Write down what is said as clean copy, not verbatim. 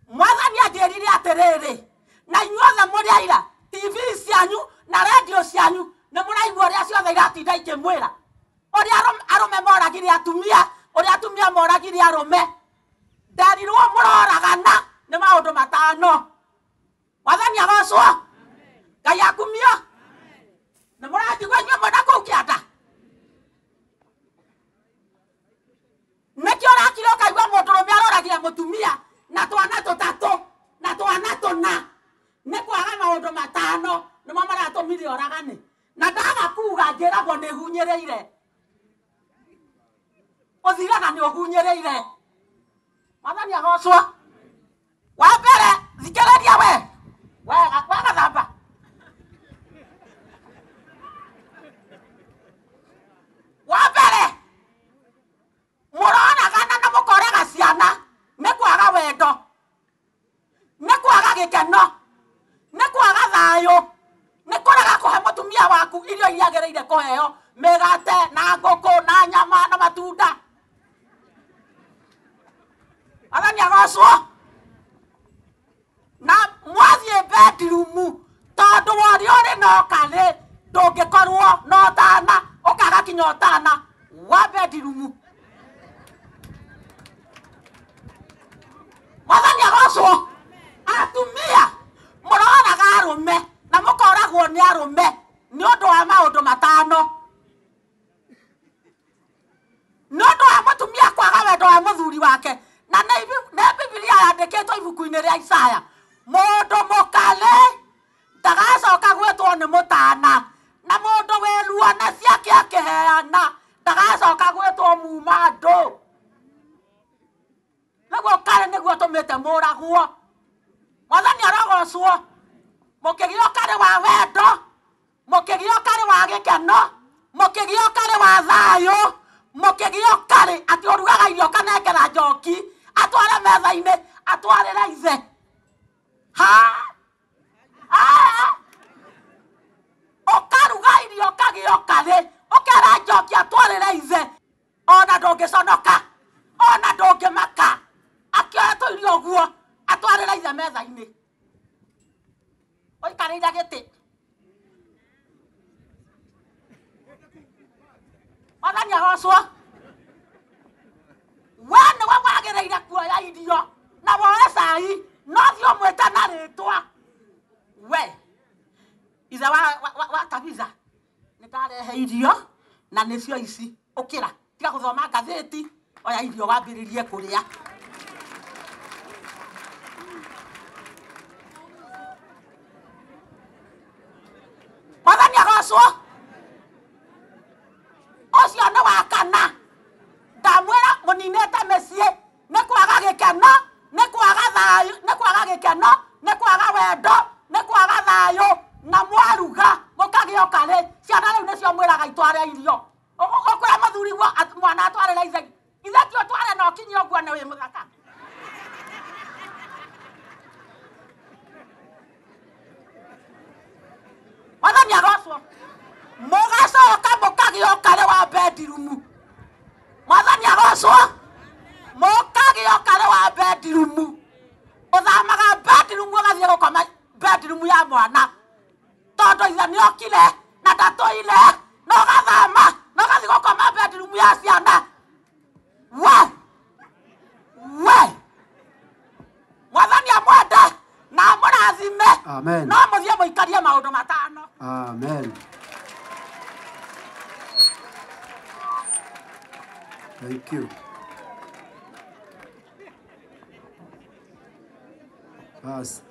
Mwathani anjĩrire atĩrĩrĩ, na inyuothe mũrĩ aira, TV cianyu na radio cianyu nĩ mũraigua ũrĩa ciothe iratinda ikĩmwĩra ũrĩa arũme moragire atumia, ũrĩa atumia moragire arũme. Nderirwo mũroragana nĩ maũndũ matano. Mwathani agocwo, Ngai akumio. Nĩ mũranjigua inyuĩ mwena kũu kĩanda? Nĩkĩo ũrakira ũkaigua mũndũrũme aroragire mũtumia na twana tũtatũ na twana tũna. Nĩ kwaga maũndũ matano nĩmo maratũmire oragane. Na ndaga kuga njĩragwo nĩ hunyĩrĩire. Ũthiraga nĩ ũhunyĩrĩire. Mwathani agocwo. Wa mbere, thikĩrĩria we. Wega, wega thamba. Wa mbere, mũroragana na mũkoraga ciana nĩ kwaga wendo, nĩ kwaga gĩkeno, nĩ kwaga thayũ, nĩ kũrega kũhe mũtumia waku irio iria agĩrĩire kũheo, mĩgate na ngũkũ na nyama na matunda. Mwathani agocwo. Na mwathiĩ bedroom, tondũ wa ũrĩa ũrĩ na ũkarĩ ndũngĩkorwo na ũtana, ũkaga kinya ũtana wa bedroom. Mwathani agocwo. Atumia mũroraga arũme na mũkoragwo nĩ arũme nĩ ũndũ wa maũndũ matano. Nĩ ũndũ wa mũtumia kwaga wendo wa mũthuri wake, na nĩ Bibilia yandĩkĩtwo ibuku-inĩ rĩa Isaya, mũndũ mũkale ndagacoka gwĩtwo nĩ mũtana, na mũndũ wĩ ruo na ciake akĩheana ndagacoka gwĩtwo muma andũ. Nĩguo kare nĩguo tũmĩte mũragwo. Mwathani arogocwo. Mũkĩgĩa ũkarĩ wa wendo, mũkĩgĩa ũkarĩ wa gĩkeno, mũkĩgĩa ũkarĩ wa thayũ, mũkĩgĩa ũkarĩ atĩ ũrugaga irio ũkanengera njoki atware metha-inĩ atwarĩre ithe. Ha! Ũkaruga irio ũkagĩa ũkarĩ, ũkera njoki atwarĩre ithe, ona ndũngĩconoka, ona ndũngĩmaka, akĩoya tũirio ũguo atwarĩre ithe metha-inĩ. Ũikarĩire gĩtĩ. Mwathani agocwo. We nĩwe wagĩrĩire kuoya irio na woe cai, no thiĩ ũmwĩte na rĩtwa. We ithe wa Tabitha, nĩ ndarehe irio na nĩcio ici, ũkĩra, tiga gũthoma ngathĩti, oya irio wambĩrĩrie kũrĩa. Mwathani agocwo. Ũcio nĩ wa kana. Ndamwĩra mũninĩte mĩciĩ nĩ kwaga gĩkeno, nĩ kwaga thayũ, nĩ kwaga gĩkeno, nĩ kwaga wendo, nĩ kwaga thayũ, na mwaruga mũkagĩa ũkarĩ. Ciana rĩu nĩcio mwĩraga itware irio. Ũkwĩra mũthuri guo mwana atwarĩre ithe. Ithe ti ũtware na ũkinye ũguo nĩ wĩ mũthaka. Mwathani agocwo. Mũgacoka mũkagĩa ũkarĩ wa bedroom. Mwathani agocwo. Mũkagĩa ũkarĩ wa bedroom. Ũthamaga bedroom ũgathiĩ gũkoma bedroom ya mwana, tondũ ithe nĩokire na ndatũire, na ũgathama na ũgathiĩ gũkoma bedroom ya ciana. We! We! Mwathani amwende na amũrathime. Amen. No mũthiĩ mũikarie maũndũ matano. Amen. Thank you. Bas.